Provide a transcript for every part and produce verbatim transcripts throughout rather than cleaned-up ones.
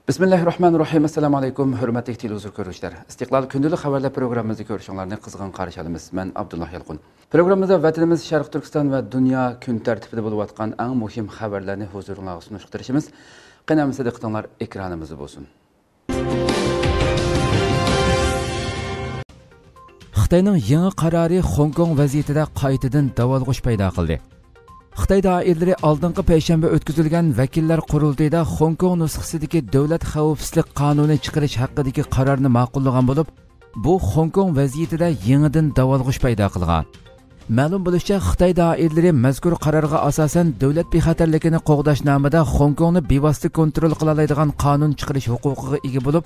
بىسمىللاھىررەھمانىررەھىم. ئەسسالامۇ ئەلەيكۇم، ھۆرمەتلىك تېلېۋىزور كۆرۈشلەر. ئىستىقلال كۈندىلىك خەۋەرلەر پروگراممىمىزنى كۆرۈشۈڭلارنى قىزغىن قارشى ئالىمىز. مەن ئابدۇللا يالقۇن. پروگراممىمىزدا ۋەتىنىمىز شەرقىي تۈركىستان ۋە دۇنيا كۈن تەرتىپىدە بولۇۋاتقان ئەڭ مۇھىم خەۋەرلەرنى ھۇزۇرۇڭلارغا سۇنۇشقا تىرىشىمىز. قېنى ئەمىسە دىققىتىڭلار ئېكرانىمىزدا بولسۇن. خىتاينىڭ يېڭى قارارى خوڭكوڭ ۋەزىيىتىدە قايتىدىن داۋالغۇش پەيدا قىلدى. خىتاي دائىرىلىرى ئالدىنقى پەيشەنبە ئۆتكۈزۈلگەن ۋەكىللەر قۇرۇلتىيىدا خوڭكوڭ نۇسخىسىدىكى دۆلەت خەۋپسىزلىك قانۇنى چىقىرىش ھەققىدىكى قارارنى ماقۇللىغان بولۇپ، بۇ خوڭكوڭ ۋەزىيىتىدە يېڭىدىن داۋالغۇش پەيدا قىلغان. مەلۇم بولۇشىچە، خىتاي دائىرىلىرى مەزكۇر قارارغا ئاساسەن دۆلەت بىخەتەرلىكىنى قوغداش نامىدا خوڭكوڭنى بىۋاسىتە كونترول قىلالايدىغان قانۇن چىقىرىش ھوقۇقىغا ئىگە بولۇپ،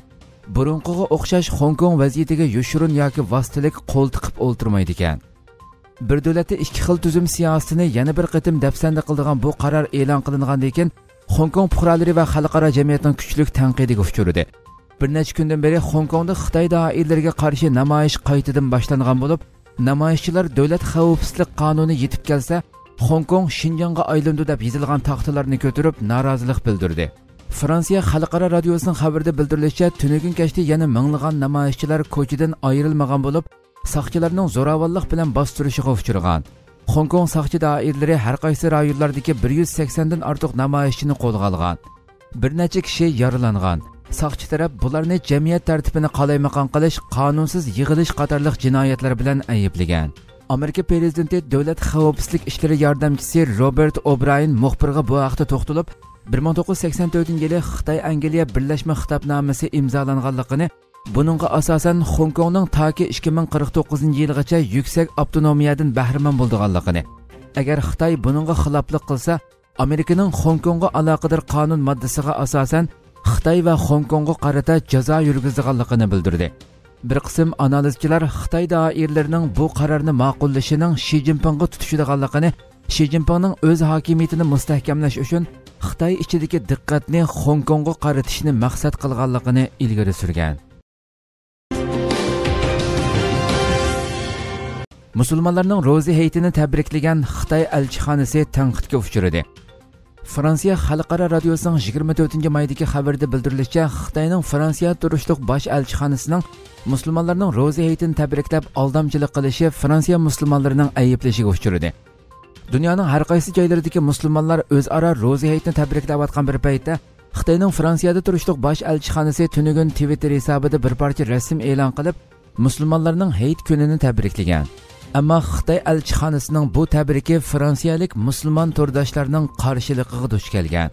بۇرۇنقىغا ئوخشاش خوڭكوڭ ۋەزىيىتىگە يوشۇرۇن ياكى ۋاسىتىلىك قول تىقىپ ئولتۇرمايدىكەن. بىر دۆلەتتە ئىككى خىل تۈزۈم سىياسىتىنى يەنە بىر قېتىم دەپسەندە قىلىدىغان بۇ قارار ئېلان قىلىنغاندىن كېيىن، خوڭكوڭ پۇقرالىرى ۋە خەلقئارا جەمئىيەتنىڭ كۈچلۈك تەنقىدىگە ئۇچرىدى. بىر نەچچە كۈندىن بېرى خوڭكوڭدا خىتاي دائىرىلىرىگە قارشى نامايىش قايتىدىن باشلانغان بولۇپ، نامايىشچىلار دۆلەت خەۋپسىزلىك قانۇنى يېتىپ كەلسە، خوڭكوڭ شىنجاڭغا ئايلىنىدۇ دەپ يېزىلغان تاختىلارنى كۆتۈرۈپ، نارازىلىق بىلدۈردى. فرانسىيە خەلقئارا رادىيوسىنىڭ خەۋىرىدە بىلدۈرۈلۈشىچە، تۈنۈگۈن كەچتە يەنە مىڭلىغان نامايىشچىلار كوچىدىن ئايرىلمىغان بولۇپ، ساقچىلارنىڭ زوراۋانلىق بىلەن باستۇرۇشىغا ئۇچرىغان. خوڭكوڭ ساقچى دائىرىلىرى ھەر قايسى رايونلاردىكى بىر يۈز سەكسەندىن ئارتۇق نامايىشچىنى قولغا ئالغان. بىر نەچچە كىشى يارىلانغان. ساقچى تەرەپ بۇلارنى جەمئىيەت تەرتىپىنى قالايمىقان قىلىش، قانۇنسىز يىغىلىش قاتارلىق جىنايەتلەر بىلەن ئەيىبلىگەن. ئامېرىكا پىرېزىدېنتى دۆلەت خەۋپسىزلىك ئىشلىرى ياردەمچىسى روبېرت ئوبراين مۇخبىرغا بۇ ھەقتە توختىلىپ، بىر مىڭ توققۇز يۈز سەكسەن تۆتىنچى يىلى خىتاي ئەنگلىيە بىرلەشمە خىتابنامىسى ئىمزالانغانلىقىنى، بۇنىڭغا ئاساسەن، خوڭكوڭنىڭ تاكى ئىككى مىڭ قىرىق توققۇزىنچى يىلغىچە يۈكسەك ئاپتونومىيەدىن بەھرىمەن بولىدىغانلىقىنى، ئەگەر خىتاي بۇنىڭغا خىلاپلىق قىلسا، ئامېرىكىنىڭ خوڭكوڭغا ئالاقىدار قانۇن ماددىسىغا ئاساسەن، خىتاي ۋە خوڭكوڭغا قارىتا جازا يۈرگۈزىدىغانلىقىنى بىلدۈردى. بىر قىسىم ئانالىزچىلار خىتاي دائىرىلىرىنىڭ بۇ قارارنى ماقۇللىشىنىڭ شى جىنپىڭغا تۇتىشىدىغانلىقىنى، شى جىنپىڭنىڭ ئۆز ھاكىمىيىتىنى مۇستەھكەملەش ئۈچۈن خىتاي ئىچىدىكى دىققەتنى خوڭكوڭغا قارىتىشنى مەقسەت قىلغانلىقىنى ئىلگىرى سۈرگەن. مۇسۇلمانلارنىڭ روزا ھېيتىنى تەبرىكلىگەن خىتاي ئەلچىخانىسى تەنقىدكە ئۇچرىدى. فرانسىيە خەلقئارا رادىيوسىنىڭ يىگىرمە تۆتىنچى مايدىكى خەۋىرىدە بىلدۈرۈلۈشىچە، خىتاينىڭ فرانسىيە تۇرۇشلۇق باش ئەلچىخانىسىنىڭ مۇسۇلمانلارنىڭ روزا ھېيتىنى تەبرىكلەپ ئالدامچىلىق قىلىشى فرانسىيە مۇسۇلمانلىرىنىڭ ئەيىبلىشىگە ئۇچرىدى. دۇنيانىڭ ھەر قايسى جايلىرىدىكى مۇسۇلمانلار ئۆزئارا روزا ھېيتنى تەبرىكلەۋاتقان بىر پەيتتە، خىتاينىڭ فرانسىيەدە تۇرۇشلۇق باش ئەلچىخانىسى تۈنۈگۈن تىۋىتتېر ھېسابىدا بىر پارچە رەسىم ئېلان قىلىپ، مۇسۇلمانلارنىڭ ھېيت كۈنىنى تەبرىكلىگەن. ئەمما خىتاي ئەلچىخانىسىنىڭ بۇ تەبرىكى فرانسىيەلىك مۇسۇلمان تورداشلارنىڭ قارشىلىقىغا دۇچ كەلگەن.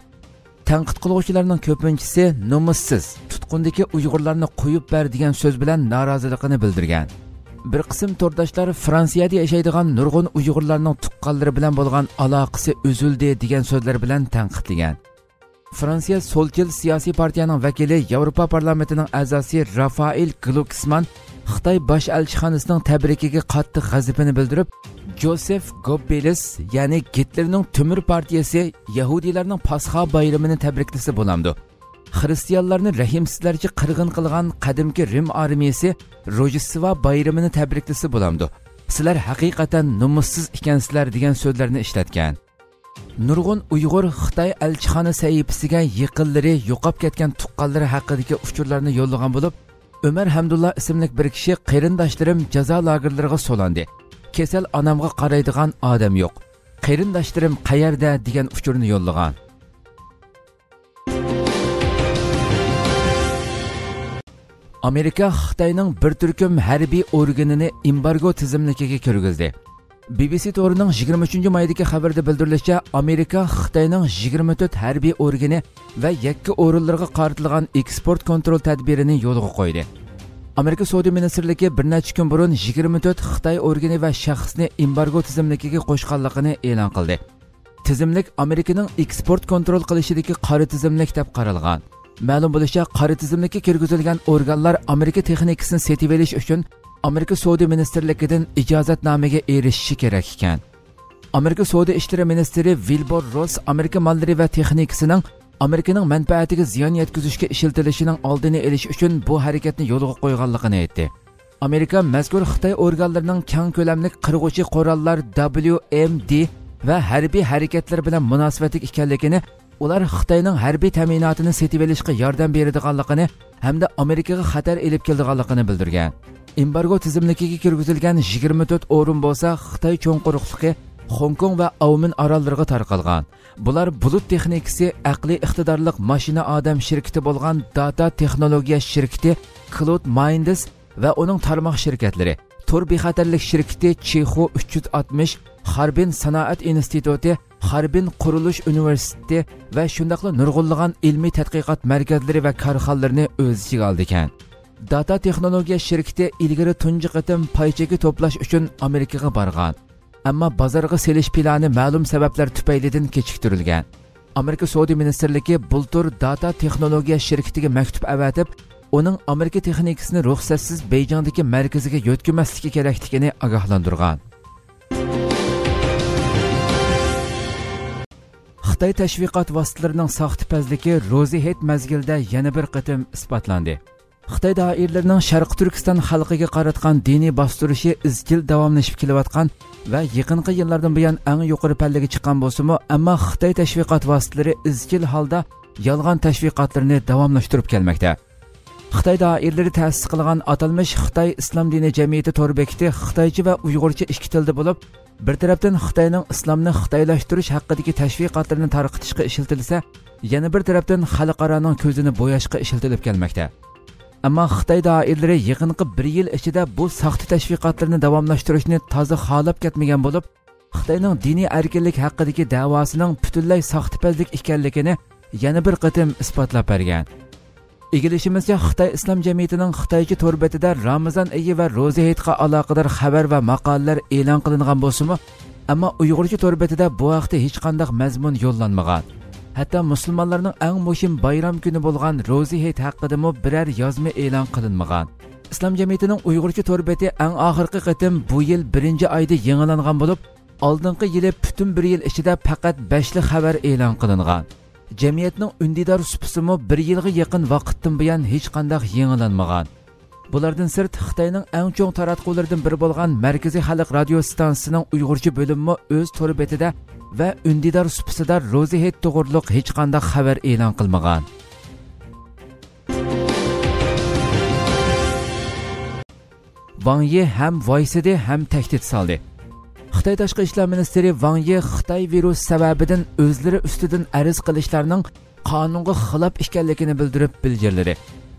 تەنقىد قىلغۇچىلارنىڭ كۆپىنچىسى «نومۇسسىز، تۇتقۇندىكى ئۇيغۇرلارنى قويۇپ بەر» دېگەن سۆز بىلەن نارازىلىقىنى بىلدۈرگەن. بىر قىسىم تورداشلار فرانسىيەدە ياشايدىغان نۇرغۇن ئۇيغۇرلارنىڭ تۇغقانلىرى بىلەن بولغان ئالاقىسى ئۈزۈلدى دېگەن سۆزلەر بىلەن تەنقىدلىگەن. فرانسىيە سولچىل سىياسىي پارتىيەنىڭ ۋەكىلى، ياۋروپا پارلامېنتىنىڭ ئەزاسى رافائېل گلۇكسمان خىتاي باش ئەلچىخانىسىنىڭ تەبرىكىگە قاتتىق غەزىپىنى بىلدۈرۈپ، جوزېف گوببېلىس، يەنى گىتلېرنىڭ تۆمۈر پارتىيىسى يەھۇدىيلارنىڭ پاسخا بايرىمىنى تەبرىكلىسە بولامدۇ؟ خىرىستىيانلارنى رەھىمسىزلەرچە قىرغىن قىلغان قەدىمكى رىم ئارمىيىسى روژدېستۋا بايرىمىنى تەبرىكلىسە بولامدۇ؟ سىلەر ھەقىقەتەن نومۇسسىز ئىكەنسىلەر، دېگەن سۆزلەرنى ئىشلەتكەن. نۇرغۇن ئۇيغۇر خىتاي ئەلچىخانا سەھىپىسىگە يېقىنلىرى، يوقاپ كەتكەن تۇغقانلىرى ھەققىدىكى ئۇچۇرلارنى يوللىغان بولۇپ، ئۆمەر ھەمدۇللا ئىسىملىك بىر كىشى، «قېرىنداشلىرىم جازا لاگېرلىرىغا سولاندى. كېسەل ئانامغا قارايدىغان ئادەم يوق. قېرىنداشلىرىم قەيەردە؟» دېگەن ئۇچۇرنى يوللىغان. ئامېرىكا خىتاينىڭ بىر تۈركۈم ھەربىي ئورگىنىنى ئېمبارگو تىزىملىكىگە كىرگۈزدى. بى بى سى تورىنىڭ يىگىرمە ئۈچىنچى مايدىكى خەۋىرىدە بىلدۈرۈلۈشىچە، ئامېرىكا خىتاينىڭ يىگىرمە تۆت ھەربىي ئورگىنى ۋە يەككە ئورۇنلىرىغا قارىتىلغان ئېكسپورت كونترول تەدبىرىنى يولغا قويدى. ئامېرىكا سودا مىنىستىرلىكى بىر نەچچە كۈن بۇرۇن يىگىرمە تۆت خىتاي ئورگىنى ۋە شەخسنى ئېمبارگو تىزىملىكىگە قوشقانلىقىنى ئېلان قىلدى. تىزىملىك ئامېرىكىنىڭ ئېكسپورت كونترول قىلىشىدىكى قارا تىزىملىك دەپ قارالغان. مەلۇم بولۇشىچە، قارا تىزىملىككە كىرگۈزۈلگەن ئورگانلار ئامېرىكا تېخنىكىسىنى سېتىۋېلىش ئۈچۈن ئامېرىكا سودا مىنىستىرلىكىدىن ئىجازەتنامىگە ئېرىشىشى كېرەك ئىكەن. ئامېرىكا سودا ئىشلىرى مىنىستىرى ۋىلبۇر روس ئامېرىكا ماللىرى ۋە تېخنىكىسىنىڭ ئامېرىكىنىڭ مەنپەئەتىگە زىيان يەتكۈزۈشكە ئىشلىتىلىشىنىڭ ئالدىنى ئېلىش ئۈچۈن بۇ ھەرىكەتنى يولغا قويغانلىقىنى ئېيتتى. ئامېرىكا مەزكۇر خىتاي ئورگانلىرىنىڭ كەڭ كۆلەملىك قىرغۇچى قوراللار، دابليۇ ئېم دى، ۋە ھەربىي ھەرىكەتلىرى بىلەن مۇناسىۋەتلىك ئىكەنلىكىنى ئۇلار خىتاينىڭ ھەربىي تەمىناتىنى سېتىۋېلىشقا ياردەم بېرىدىغانلىقىنى ھەمدە ئامېرىكىغا خەتەر ئېلىپ كېلىدىغانلىقىنى بىلدۈرگەن. ئېمبارگو تىزىملىكىگە كىرگۈزۈلگەن يىگىرمە تۆت ئورۇن بولسا خىتاي چوڭ قۇرۇقلۇقى، خوڭكوڭ ۋە ئاۋمېن ئاراللىرىغا تارقالغان. بۇلار بۇلۇت تېخنىكىسى، ئەقلىي ئىقتىدارلىق ماشىنا ئادەم شىركىتى بولغان داتا تېخنولوگىيە شىركىتى، كلاود مايندس ۋە ئۇنىڭ تارماق شىركەتلىرى، تور بىخەتەرلىك شىركىتى چىخۇ ئۈچ يۈز ئاتمىش، خاربىن سانائەت ئىنستىتۇتى، خاربىن قۇرۇلۇش ئۇنىۋېرسىتېتى ۋە شۇنداقلا نۇرغۇنلىغان ئىلمىي تەتقىقات مەركەزلىرى ۋە كارخانىلىرىنى ئۆز ئىچىگە ئالىدىكەن. داتا تېخنولوگىيە شىركىتى ئىلگىرى تۇنجى قېتىم پاي چېكى توپلاش ئۈچۈن ئامېرىكىغا بارغان. ئەمما بازارغا سېلىش پىلانى مەلۇم سەۋەبلەر تۈپەيلىدىن كېچىكتۈرۈلگەن. ئامېرىكا سودا مىنىستىرلىكى بۇلتۇر داتا تېخنولوگىيە شىركىتىگە مەكتۇپ ئەۋەتىپ، ئۇنىڭ ئامېرىكا تېخنىكىسىنى رۇخسەتسىز بېيجىڭدىكى مەركىزىگە يۆتكىمەسلىكى كېرەكلىكىنى ئاگاھلاندۇرغان. خىتاي تەشۋىقات ۋاسىتىلىرىنىڭ ساختىپەزلىكى روزى ھېيت مەزگىلىدە يەنە بىر قېتىم ئىسپاتلاندى. خىتاي دائىرىلىرىنىڭ شەرقىي تۈركىستان خەلقىگە قاراتقان دىنىي باستۇرۇشى ئىزچىل داۋاملىشىپ كېلىۋاتقان ۋە يېقىنقى يىللاردىن بۇيان ئەڭ يۇقىرى پەللىگە چىققان بولسىمۇ، ئەمما خىتاي تەشۋىقات ۋاسىتىلىرى ئىزچىل ھالدا يالغان تەشۋىقاتلىرىنى داۋاملاشتۇرۇپ كەلمەكتە. خىتاي دائىرىلىرى تەسىس قىلغان ئاتالمىش خىتاي ئىسلام دىنى جەمئىيىتى تور بېكىتى خىتايچە ۋە ئۇيغۇرچە ئىككى تىلدا بولۇپ، بىر تەرەپتىن خىتاينىڭ ئىسلامنى خىتايلاشتۇرۇش ھەققىدىكى تەشۋىقاتلىرىنى تارقىتىشقا ئىشلىتىلسە، يەنە بىر تەرەپتىن خەلقئارانىڭ كۆزىنى بوياشقا ئىشلىتىلىپ كەلمەكتە. ئەمما خىتاي دائىرىلىرى يېقىنقى بىر يىل ئىچىدە بۇ ساختا تەشۋىقاتلىرىنى داۋاملاشتۇرۇشنى تازا خالاپ كەتمىگەن بولۇپ، خىتاينىڭ دىنىي ئەركىنلىك ھەققىدىكى دەۋاسىنىڭ پۈتۈنلەي ساختىپەزلىك ئىكەنلىكىنى يەنە بىر قېتىم ئىسپاتلاپ بەرگەن. ئىگىلىشىمىزچە، خىتاي ئىسلام جەمئىيىتىنىڭ خىتايچە تور بېتىدە رامىزان ئېيى ۋە روزا ھېيتقا ئالاقىدار خەۋەر ۋە ماقالىلەر ئېلان قىلىنغان بولسىمۇ، ئەمما ئۇيغۇرچە تور بېتىدە بۇ ھەقتە ھېچقانداق مەزمۇن يوللانمىغان. ھەتتا مۇسۇلمانلارنىڭ ئەڭ مۇھىم بايرام كۈنى بولغان روزا ھېيت ھەققىدىمۇ بىرەر يازما ئېلان قىلىنمىغان. ئىسلام جەمئىيىتىنىڭ ئۇيغۇرچە تور بېتى ئەڭ ئاخىرقى قېتىم بۇ يىل بىرىنچى ئايدا يېڭىلانغان بولۇپ، ئالدىنقى يىلى پۈتۈن بىر يىل ئىچىدە پەقەت بەشلا خەۋەر ئېلان قىلىنغان. جەمئىيەتنىڭ ئۈندىدار سۇپىسىمۇ بىر يىلغا يېقىن ۋاقىتتىن بۇيان ھېچقانداق يېڭىلانمىغان. بۇلاردىن سىرت، خىتاينىڭ ئەڭ چوڭ تاراتقۇلىرىدىن بىرى بولغان مەركىزىي خەلق رادىيو ستانسىسىنىڭ ئۇيغۇرچە بۆلۈمىمۇ ئۆز تور بېتىدە ۋە ئۈندىدار سۇپىسىدا روزى ھېيت توغرۇلۇق ھېچقانداق خەۋەر ئېلان قىلمىغان. ۋاڭ يى ھەم ۋايسىدى، ھەم تەھدىت سالدى. خىتاي تاشقى ئىشلار مىنىستىرى ۋاڭ يى خىتاي ۋىرۇسى سەۋەبىدىن ئۆزلىرى ئۈستىدىن ئەرز قىلىشلارنىڭ قانۇنغا خىلاپ ئىكەنلىكىنى بىلدۈرۈپ بىلجىرلىدى.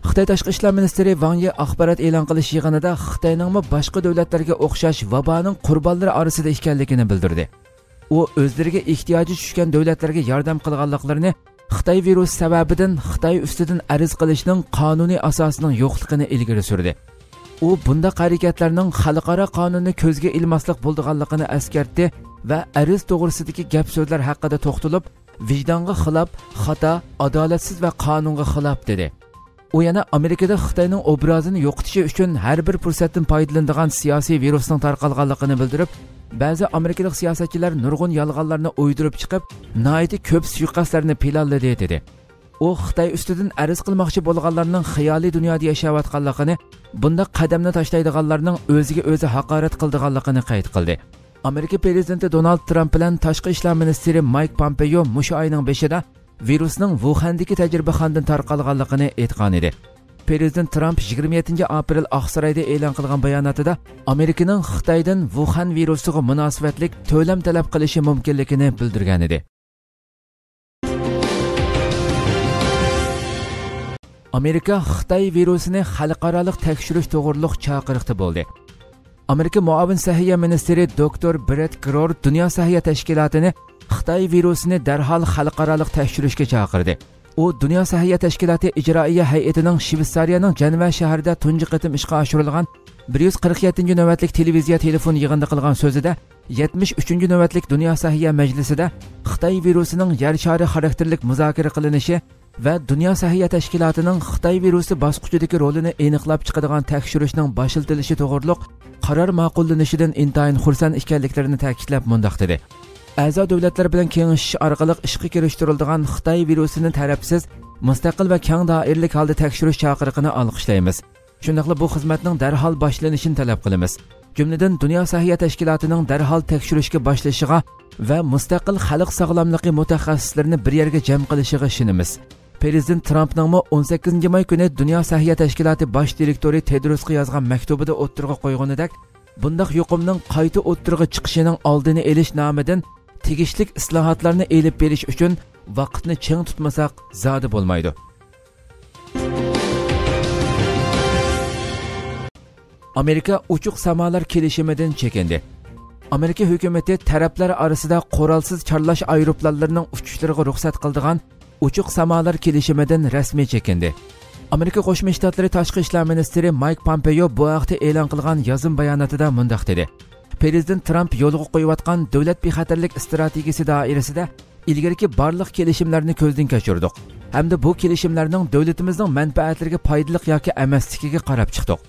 خىتاي تاشقى ئىشلار مىنىستىرى ۋاڭ يى ئاخبارات ئېلان قىلىش يىغىنىدا خىتاينىڭمۇ باشقا دۆلەتلەرگە ئوخشاش ۋابانىڭ قۇربانلىرى ئارىسىدا ئىكەنلىكىنى بىلدۈردى. ئۇ ئۆزلىرىگە ئېھتىياجى چۈشكەن دۆلەتلەرگە ياردەم قىلغانلىقلىرىنى خىتاي ۋىرۇسى سەۋەبىدىن خىتاي ئۈستىدىن ئەرز قىلىشنىڭ قانۇنىي ئاساسىنىڭ يوقلۇقىنى ئىلگىرى سۈردى. ئۇ بۇنداق ھەرىكەتلەرنىڭ خەلقئارا قانۇننى كۆزگە ئىلماسلىق بولىدىغانلىقىنى ئەسكەرتتى ۋە ئەرز توغرىسىدىكى گەپ سۆزلەر ھەققىدە توختىلىپ، ۋىجدانغا خىلاپ، خاتا، ئادالەتسىز ۋە قانۇنغا خىلاپ، دېدى. ئۇ يەنە ئامېرىكىدا خىتاينىڭ ئوبرازىنى يوقىتىشى ئۈچۈن ھەر بىر پۇرسەتتىن پايدىلىنىدىغان سىياسىي ۋىرۇسنىڭ تارقالغانلىقىنى بىلدۈرۈپ، بەزى ئامېرىكىلىق سىياسەتچىلەر نۇرغۇن يالغانلارنى ئويدۇرۇپ چىقىپ، ناھايىتى كۆپ سۇيىقەستلەرنى پىلانلىدى، دېدى. ئۇ خىتاي ئۈستىدىن ئەرز قىلماقچى بولغانلارنىڭ خىيالىي دۇنيادا ياشاۋاتقانلىقىنى، بۇنداق قەدەمنى تاشلايدىغانلارنىڭ ئۆزىگە ئۆزى ھاقارەت قىلىدىغانلىقىنى قەيت قىلدى. ئامېرىكا پىرېزىدېنتى دونالد ترامپ بىلەن تاشقى ئىشلار مىنىستىرى مايك پومپېيو مۇشۇ ئاينىڭ بېشىدا ۋىرۇسنىڭ ۋۇخەندىكى تەجرىبىخانىدىن تارقالغانلىقىنى ئېيتقانىدى. پىرېزىدېنت ترامپ يىگىرمە يەتتىنچى ئاپرېل ئاقسارايدا ئېلان قىلغان باياناتىدا ئامېرىكىنىڭ خىتايدىن ۋۇخەن ۋىرۇسىغا مۇناسىۋەتلىك تۆلەم تەلەپ قىلىشى مۇمكىنلىكىنى بىلدۈرگەنىدى. ئامېرىكا خىتاي ۋىرۇسىنى خەلقئارالىق تەكشۈرۈش توغرۇلۇق چاقىرىقتا بولدى. ئامېرىكا مۇئاۋىن سەھىيە مىنىستىرى دوكتور برېت گرور دۇنيا سەھىيە تەشكىلاتىنى خىتاي ۋىرۇسىنى دەرھال خەلقئارالىق تەكشۈرۈشكە چاقىردى. ئۇ دۇنيا سەھىيە تەشكىلاتى ئىجرائىيە ھەيئىتىنىڭ شۋېتسارىيەنىڭ جەنۋە شەھىرىدە تۇنجى قېتىم ئىشقا ئاشۇرۇلغان بىر يۈز قىرىق يەتتىنچى نۆۋەتلىك تېلېۋىزىيە تېلېفون يىغىنىدا قىلغان سۆزىدە، يەتمىش ئۈچىنچى نۆۋەتلىك دۇنيا سەھىيە مەجلىسىدە خىتاي ۋىرۇسىنىڭ يەر شارى خاراكتېرلىك مۇزاكىرە قىلىنىشى ۋە دۇنيا سەھىيە تەشكىلاتىنىڭ خىتاي ۋىرۇسى باسقۇچىدىكى رولىنى ئېنىقلاپ چىقىدىغان تەكشۈرۈشنىڭ باشلىتىلىشى توغرۇلۇق قارار ماقۇللىنىشىدىن ئىنتايىن خۇرسەن ئىكەنلىكلىرىنى تەكىتلەپ مۇنداق دېدى: ئەزا دۆلەتلەر بىلەن كېڭىشىش ئارقىلىق ئىشقا كىرىشتۈرۈلىدىغان خىتاي ۋىرۇسىنى تەرەپسىز، مۇستەقىل ۋە كەڭ دائىرىلىك ھالدا تەكشۈرۈش چاقىرىقىنى ئالقىشلايمىز. شۇنداقلا بۇ خىزمەتنىڭ دەرھال باشلىنىشىنى تەلەپ قىلىمىز. جۈملىدىن دۇنيا سەھىيە تەشكىلاتىنىڭ دەرھال تەكشۈرۈشكە باشلىشىغا ۋە مۇستەقىل خەلق ساغلاملىقى مۇتەخەسسىسلىرىنى بىر يەرگە جەم قىلىشىغا ئىشىنىمىز. پىرېزىدېنت ترامپنىڭمۇ ئون سەككىزىنچى ماي كۈنى دۇنيا سەھىيە تەشكىلاتى باش دىرېكتورى تېدروسقا يازغان مەكتۇبىدا ئوتتۇرىغا قويغىنىدەك، بۇنداق يۇقۇمنىڭ قايتا ئوتتۇرىغا چىقىشىنىڭ ئالدىنى ئېلىش نامىدىن تېگىشلىك ئىسلاھاتلارنى ئېلىپ بېرىش ئۈچۈن ۋاقىتنى چىڭ تۇتمىساق زادى بولمايدۇ. ئامېرىكا ئوچۇق سامالار كېلىشىمىدىن چېكىندى. ئامېرىكا ھۆكۈمىتى تەرەپلەر ئارىسىدا قورالسىز چارلاش ئايروپىلانلىرىنىڭ ئۇچۇشلىرىغا رۇخسەت قىلىدىغان ئوچۇق سامالار كېلىشىمىدىن رەسمىي چېكىندى. ئامېرىكا قوشما شتاتلىرى تاشقى ئىشلار مىنىستىرى مايك پامپېيو بۇ ھەقتە ئېلان قىلغان يازما باياناتىدا مۇنداق دېدى: پىرېزىدېنت ترامپ يولغا قويۇۋاتقان دۆلەت بىخەتەرلىك ئىستراتېگىيىسى دائىرىسىدە ئىلگىرىكى بارلىق كېلىشىملەرنى كۆزدىن كەچۈردۇق ھەمدە بۇ كېلىشىملەرنىڭ دۆلىتىمىزنىڭ مەنپەئەتلىرىگە پايدىلىق ياكى ئەمەسلىكىگە قاراپ چىقتۇق.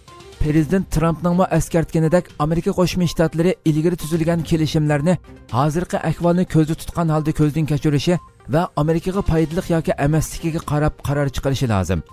پىرېزىدېنت ترامپنىڭمۇ ئەسكەرتكىنىدەك، ئامېرىكا قوشما شتاتلىرى ئىلگىرى تۈزۈلگەن كېلىشىملەرنى ھازىرقى ئەھۋالنى كۆزدە تۇتقان ھالدا كۆزدىن كەچۈرۈشى ۋە ئامېرىكىغا پايدىلىق ياكى ئەمەسلىكىگە قاراپ قارار چىقىرىشى لازىم.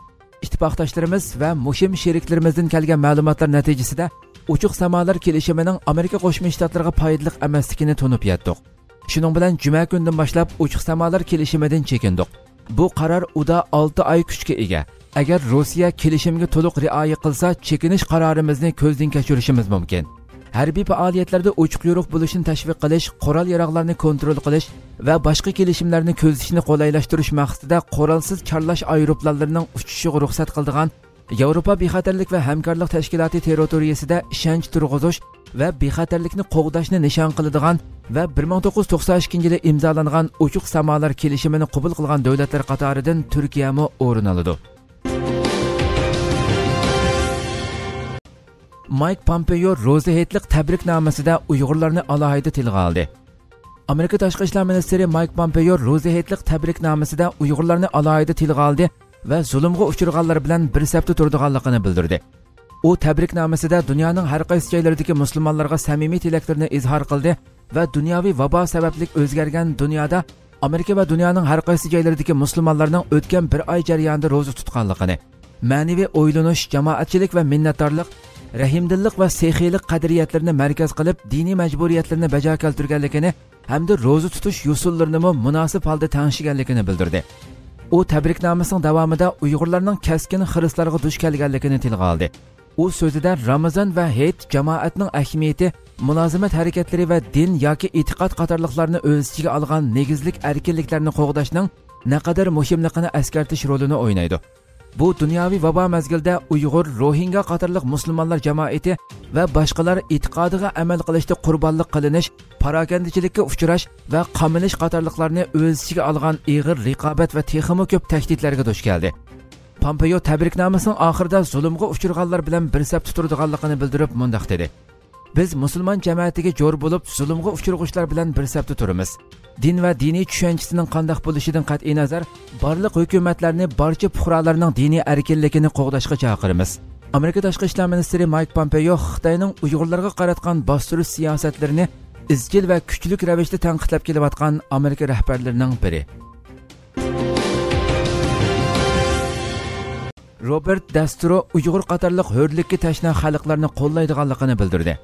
ئىتتىپاقداشلىرىمىز ۋە مۇھىم شېرىكلىرىمىزدىن كەلگەن مەلۇماتلار نەتىجىسىدە، ئوچۇق سامالار كېلىشىمىنىڭ ئامېرىكا قوشما شتاتلىرىغا پايدىلىق ئەمەسلىكىنى تونۇپ يەتتۇق. شۇنىڭ بىلەن جۈمە كۈنىدىن باشلاپ ئوچۇق سامالار كېلىشىمىدىن چېكىندۇق. بۇ قارار ئۇدا ئالتە ئاي كۈچكە ئىگە. ئەگەر روسىيە كېلىشىمگە تولۇق رىئايە قىلسا، چېكىنىش قارارىمىزنى كۆزدىن كەچۈرۈشىمىز مۇمكىن. ھەربىي پائالىيەتلەردە ئوچۇق-يورۇق بولۇشنى تەشۋىق قىلىش، قورال-ياراغلارنى كونترول قىلىش ۋە باشقا كېلىشىملەرنى كۆزىتىشنى قولايلاشتۇرۇش مەقسىتىدە قورالسىز چارلاش ئايروپىلانلىرىنىڭ ئۇچۇشىغا رۇخسەت قىلىدىغان ياۋروپا بىخەتەرلىك ۋە ھەمكارلىق تەشكىلاتى تېررىتورىيىسىدە ئىشەنچ تۇرغۇزۇش ۋە بىخەتەرلىكنى قوغداشنى نىشان قىلىدىغان ۋە بىر مىڭ توققۇز يۈز توقسان ئىككىنچى يىلى ئىمزالانغان ئوچۇق سامالار كېلىشىمىنى قوبۇل قىلغان دۆلەتلەر قاتارىدىن تۈركىيەمۇ ئورۇن ئالىدۇ. مايك پامپېيو روزا ھېيتلىق تەبرىكنامىسىدە ئۇيغۇرلارنى ئالاھىدە تىلغا ئالدى. ئامېرىكا تاشقى ئىشلار مىنىستىرى مايك پامپېيو روزا ھېيتلىق تەبرىكنامىسىدە ئۇيغۇرلارنى ئالاھىدە تىلغا ئالدى ۋە زۇلۇمغا ئۇچرىغانلار بىلەن بىر سەپتە تۇرىدىغانلىقىنى بىلدۈردى. ئۇ تەبرىكنامىسىدە دۇنيانىڭ ھەر قايسى جايلىرىدىكى مۇسۇلمانلارغا سەمىمىي تىلەكلىرىنى ئىزھار قىلدى ۋە دۇنياۋى ۋابا سەۋەبلىك ئۆزگەرگەن دۇنيادا ئامېرىكا ۋە دۇنيانىڭ ھەر قايسى جايلىرىدىكى مۇسۇلمانلارنىڭ ئۆتكەن بىر ئاي جەريانىدا روزا تۇتقانلىقىنى، مەنىۋى ئويلىنىش، جامائەتچىلىك ۋە مىننەتدارلىق، رەھىمدىللىق ۋە سېخىيلىق قەدرىيەتلىرىنى مەركەز قىلىپ، دىنىي مەجبۇرىيەتلىرىنى بەجا كەلتۈرگەنلىكىنى ھەمدە روزا تۇتۇش يوسۇنلىرىنىمۇ مۇناسىپ ھالدا تەڭشىگەنلىكىنى بىلدۈردى. ئۇ تەبرىكنامىسىنىڭ داۋامىدا ئۇيغۇرلارنىڭ كەسكىن خىرىسلارغا دۇچ كەلگەنلىكىنى تىلغا ئالدى. ئۇ سۆزىدە رامىزان ۋە ھېيت جامائەتنىڭ ئەھمىيىتى، مۇلازىمەت ھەرىكەتلىرى ۋە دىن ياكى ئېتىقاد قاتارلىقلارنى ئۆز ئىچىگە ئالغان نېگىزلىك ئەركىنلىكلەرنى قوغداشنىڭ نەقەدەر مۇھىملىقىنى ئەسكەرتىش رولىنى ئوينايدۇ. بۇ دۇنياۋى ۋابا مەزگىلدە ئۇيغۇر، روھىنگا قاتارلىق مۇسۇلمانلار جامائىتى ۋە باشقىلار ئېتىقادىغا ئەمەل قىلىشتا قۇربانلىق قىلىنىش، پاراكەندىچىلىككە ئۇچراش ۋە قامىلىش قاتارلىقلارنى ئۆز ئىچىگە ئالغان ئېغىر رىقابەت ۋە تېخىمۇ كۆپ تەھدىتلەرگە دۇچ كەلدى. پامپېيو تەبرىكنامىسىنىڭ ئاخىرىدا زۇلۇمغا ئۇچرىغانلار بىلەن بىر سەپتە تۇرىدىغانلىقىنى بىلدۈرۈپ مۇنداق دېدى: بىز مۇسۇلمان جەمەتىگە جور بولۇپ، زۇلۇمغا ئۇچرىغۇچىلار بىلەن بىر سەپتە تۇرىمىز. دىن ۋە دىنىي چۈشەنچىسىنىڭ قانداق بولۇشىدىن قەتئىينەزەر، بارلىق ھۆكۈمەتلەرنى بارچە پۇقرالارنىڭ دىنىي ئەركىنلىكىنى قوغداشقا چاقىرىمىز. ئامېرىكا تاشقى ئىشلار مىنىستىرى مايك پامپېيو خىتاينىڭ ئۇيغۇرلارغا قاراتقان باستۇرۇش سىياسەتلىرىنى ئىزچىل ۋە كۈچلۈك رەۋىشتە تەنقىدلەپ كېلىۋاتقان ئامېرىكا رەھبەرلىرىنىڭ بىرى. روبېرت دەسترو ئۇيغۇر قاتارلىق ھۆرلۈككە تەشنا خەلقلەرنى قوللايدىغانلىقىنى بىلدۈردى.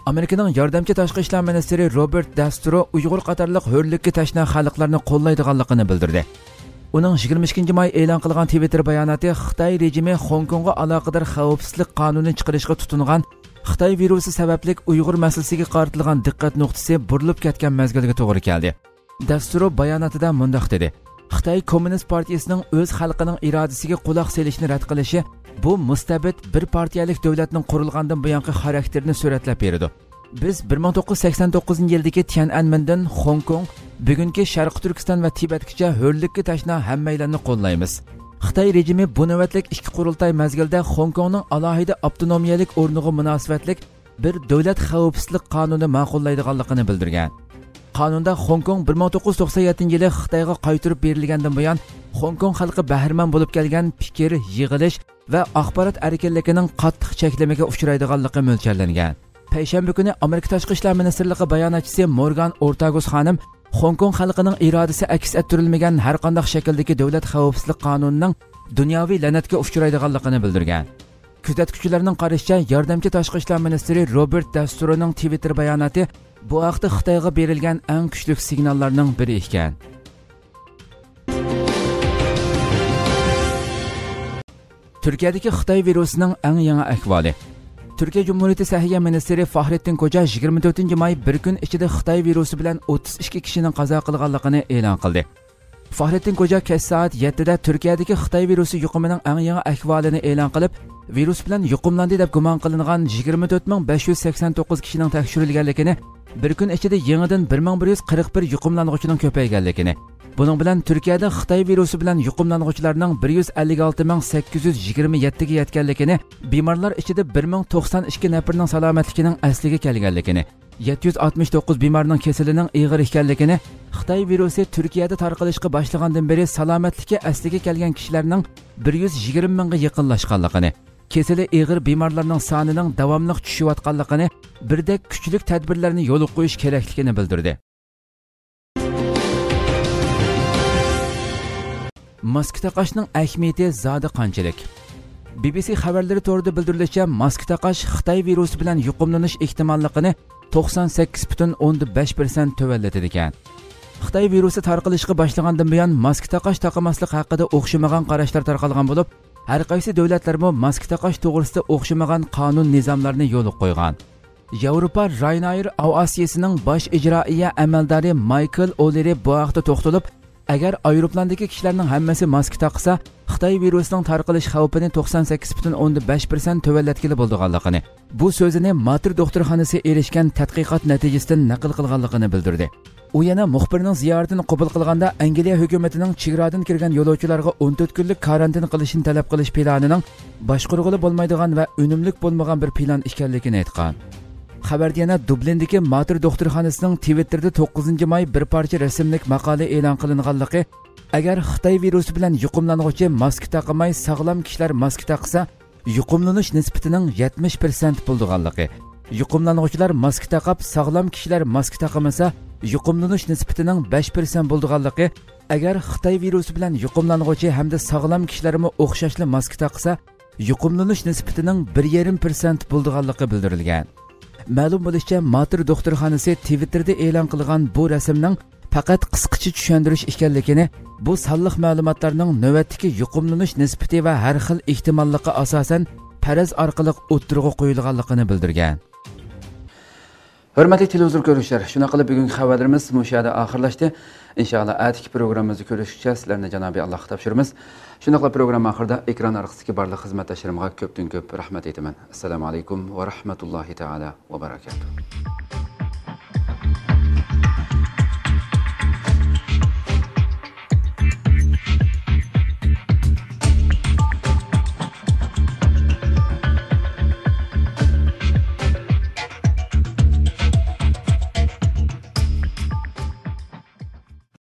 ئامېرىكىنىڭ ياردەمچى تاشقى ئىشلار مىنىستىرى روبېرت دەسترو ئۇيغۇر قاتارلىق ھۆرلۈككە تەشنا خەلقلەرنى قوللايدىغانلىقىنى بىلدۈردى. ئۇنىڭ يىگىرمە ئىككىنچى ماي ئېلان قىلغان تىۋىتتېر باياناتى خىتاي رېجىمى خوڭكوڭغا ئالاقىدار خەۋپسىزلىك قانۇنى چىقىرىشقا تۇتۇنغان خىتاي ۋىرۇسى سەۋەبلىك ئۇيغۇر مەسىلىسىگە قارىتىلغان دىققەت نۇقتىسى بۇرۇلۇپ كەتكەن مەزگىلگە توغرا كەلدى. دەسترو باياناتىدا مۇنداق دېدى: خىتاي كوممۇنىست پارتىيىسىنىڭ ئۆز خەلقىنىڭ ئىرادىسىگە قۇلاق سېلىشنى رەت قىلىشى بۇ مۇستەبىت بىر پارتىيەلىك دۆلەتنىڭ قۇرۇلغاندىن بۇيانقى خاراكتېرىنى سۈرەتلەپ بېرىدۇ. بىز بىر مىڭ توققۇز يۈز سەكسەن توققۇزىنچى يىلدىكى تيەنئەنمېندىن خوڭكوڭ، بۈگۈنكى شەرقىي تۈركىستان ۋە تىبەتكىچە ھۆرلۈككە تەشنا ھەممەيلەننى قوللايمىز. خىتاي رېجىمى بۇ نۆۋەتلىك ئىككى قۇرۇلتاي مەزگىلدە خوڭكوڭنىڭ ئالاھىدە ئاپتونومىيەلىك ئورنىغا مۇناسىۋەتلىك بىر دۆلەت خەۋپسىزلىك قانۇنى ماقۇللايدىغانلىقىنى بىلدۈرگەن. قانۇندا خوڭكوڭ بىر مىڭ توققۇز يۈز توقسان يەتتىنچى يىلى خىتايغا قايتۇرۇپ بېرىلگەندىن بۇيان، خوڭكوڭ خەلقى بەھرىمەن بولۇپ كەلگەن پىكىر، يىغىلىش ۋە ئاخبارات ئەركىنلىكىنىڭ قاتتىق چەكلىمىگە ئۇچرايدىغانلىقى مۆلچەرلەنگەن. پەيشەنبە كۈنى ئامېرىكا تاشقى ئىشلار مىنىستىرلىقى باياناتچىسى مورگان ئورتاگۇس خانىم خوڭكوڭ خەلقىنىڭ ئىرادىسى ئەكس ئەتتۈرۈلمىگەن ھەرقانداق شەكىلدىكى دۆلەت خەۋپسىزلىك قانۇنىنىڭ دۇنياۋى لەنەتكە ئۇچرايدىغانلىقىنى بىلدۈرگەن. كۆزەتكۈچىلەرنىڭ قارىشىچە، ياردەمچى تاشقى ئىشلار مىنىستىرى روبېرت دەستۇرىنىڭ تىۋىتتېر باياناتى بۇ ھەقتە خىتايغا بېرىلگەن ئەڭ كۈچلۈك سىگناللارنىڭ بىرى ئىكەن. تۈركىيەدىكى خىتاي ۋىرۇسىنىڭ ئەڭ يېڭى ئەھۋالى. تۈركىيە جۇمھۇرىيىتى سەھىيە مىنىستىرى فاھرېتتىن كوجا يىگىرمە تۆتىنچى ماي بىر كۈن ئىچىدە خىتاي ۋىرۇسى بىلەن ئوتتۇز ئىككى كىشىنىڭ قازا قىلغانلىقىنى ئېلان قىلدى. فاھرېتتىن كوجا كەچ سائەت يەتتىدە تۈركىيەدىكى خىتاي ۋىرۇسى يۇقۇمىنىڭ ئەڭ يېڭى ئەھۋالىنى ئېلان قىلىپ، ۋىرۇس بىلەن يۇقۇملاندى دەپ گۇمان قىلىنغان يىگىرمە تۆت مىڭ بەش يۈز سەكسەن توققۇز كىشىنىڭ تەكشۈرۈلگەنلىكىنى، بىر كۈن ئىچىدە يېڭىدىن بىر مىڭ بىر يۈز قىرىق بىر يۇقۇملانغۇچىنىڭ كۆپەيگەنلىكىنى، بۇنىڭ بىلەن تۈركىيەدە خىتاي ۋىرۇسى بىلەن يۇقۇملانغۇچىلارنىڭ بىر يۈز ئەللىك ئالتە مىڭ سەككىز يۈز يىگىرمە يەتتىگە يەتكەنلىكىنى، بىمارلار ئىچىدە بىر مىڭ توقسان ئىككى نەپىرىنىڭ سالامەتلىكىنىڭ ئەسلىگە كەلگەنلىكىنى، يەتتە يۈز ئاتمىش توققۇز بىمارنىڭ كېسىلىنىڭ ئېغىر ئىكەنلىكىنى، خىتاي ۋىرۇسى تۈركىيەدە تارقىلىشقا باشلىغاندىن بېرى سالامەتلىكى ئەسلىگە كەلگەن كىشىلەرنىڭ بىر يۈز يىگىرمە مىڭغا يېقىنلاشقانلىقىنى، كېسىلى ئېغىر بىمارلارنىڭ سانىنىڭ داۋاملىق چۈشۈۋاتقانلىقىنى، بىردەك كۈچلۈك تەدبىرلەرنى يولغا قويۇش كېرەكلىكىنى بىلدۈردى. ماسكا تاقاشنىڭ ئەھمىيىتى زادى قانچىلىك؟ بى بى سى خەۋەرلىرى تورىدا بىلدۈرۈلۈشىچە، ماسكا تاقاش خىتاي ۋىرۇسى بىلەن يۇقۇملىنىش ئېھتىماللىقىنى توقسان سەككىز پۈتۈن ئوندىن بەش پىرسەنت تۆۋەنلىتىدىكەن. خىتاي ۋىرۇسى تارقىلىشقا باشلىغاندىن بۇيان، ماسكا تاقاش تاقىماسلىق ھەققىدە ئوخشىمىغان قاراشلار تارقالغان بولۇپ، ھەر قايسى دۆلەتلەرمۇ ماسكا تاقاش توغرىسىدا ئوخشىمىغان قانۇن نىزاملارنى يولغا قويغان. ياۋروپا رايناير ئاۋىئاتسىيىسىنىڭ باش ئىجرائىيە ئەمەلدارى مايكل ئولېرى بۇ ھەقتە توختىلىپ، ئەگەر ئايروپىلاندىكى كىشىلەرنىڭ ھەممىسى ماسكا تاقىسا، خىتاي ۋىرۇسىنىڭ تارقىلىش خەۋپىنى توقسان سەككىز پۈتۈن ئوندىن بەش پىرسەنت تۆۋەنلەتكىلى بولىدىغانلىقىنى، بۇ سۆزىنى ماتېر دوختۇرخانىسى ئېرىشكەن تەتقىقات نەتىجىسىدىن نەقىل قىلغانلىقىنى بىلدۈردى. ئۇ يەنە مۇخبىرنىڭ زىيارىتىنى قوبۇل قىلغاندا، ئەنگلىيە ھۆكۈمىتىنىڭ چېگرادىن كىرگەن يولۇچىلارغا ئون تۆت كۈنلۈك كارانتىن قىلىشنى تەلەپ قىلىش پىلانىنىڭ باشقۇرغىلى بولمايدىغان ۋە ئۈنۈملۈك بولمىغان بىر پىلان ئىكەنلىكىنى ئېيتقان. خەۋەردە يەنە دۇبلىندىكى ماتېر دوختۇرخانىسىنىڭ تىۋىتتېردا توققۇزىنچى ماي بىر پارچە رەسىملىك ماقالە ئېلان قىلىنغانلىقى، ئەگەر خىتاي ۋىرۇسى بىلەن يۇقۇملانغۇچى ماسكا تاقىماي، ساغلام كىشىلەر ماسكا تاقىسا، يۇقۇملىنىش نىسبىتىنىڭ يەتمىش پىرسەنت بولىدىغانلىقى، يۇقۇملانغۇچىلار ماسكا تاقاپ، ساغلام كىشىلەر ماسكا تاقىمىسا، يۇقۇملىنىش نىسبىتىنىڭ بەش پىرسەنت بولىدىغانلىقى، ئەگەر خىتاي ۋىرۇسى بىلەن يۇقۇملانغۇچى ھەمدە ساغلام كىشىلەرمۇ ئوخشاشلا ماسكا تاقىسا، يۇقۇملىنىش نىسبىتىنىڭ بىر يېرىم پىرسەنت بولىدىغانلىقى بىلدۈرۈلگەن. مەلۇم بولۇشىچە، ماتېر دوختۇرخانىسى تىۋىتتېردا ئېلان قىلغان بۇ رەسىمنىڭ پەقەت قىسقىچە چۈشەندۈرۈش ئىكەنلىكىنى، بۇ سانلىق مەلۇماتلارنىڭ نۆۋەتتىكى يۇقۇملىنىش نىسبىتى ۋە ھەر خىل ئېھتىماللىققا ئاساسەن پەرەز ئارقىلىق ئوتتۇرىغا قويۇلغانلىقىنى بىلدۈرگەن. ھۆرمەتلىك تېلېۋىزور كۆرۈشلەر، شۇنداق قىلىپ بۈگۈنكى خەۋەرلىرىمىز مۇشۇ يەردە ئاخىرلاشتى. ئىنشائاللا، ئەتىكى پروگراممىمىزدا كۆرۈشكىچە سىلەرنى جانابى ئاللاھقا تاپشۇرىمىز. شۇنداقلا پروگرامما ئاخىرىدا ئېكران ئارقىسىدىكى بارلىق خىزمەتداشلىرىمغا كۆپتىن كۆپ رەھمەت ئېيتىمەن. ئەسسالامۇ ئەلەيكۇم ۋە رەھمەتۇللاھى تائالا ۋە بەرەكاتۇھ.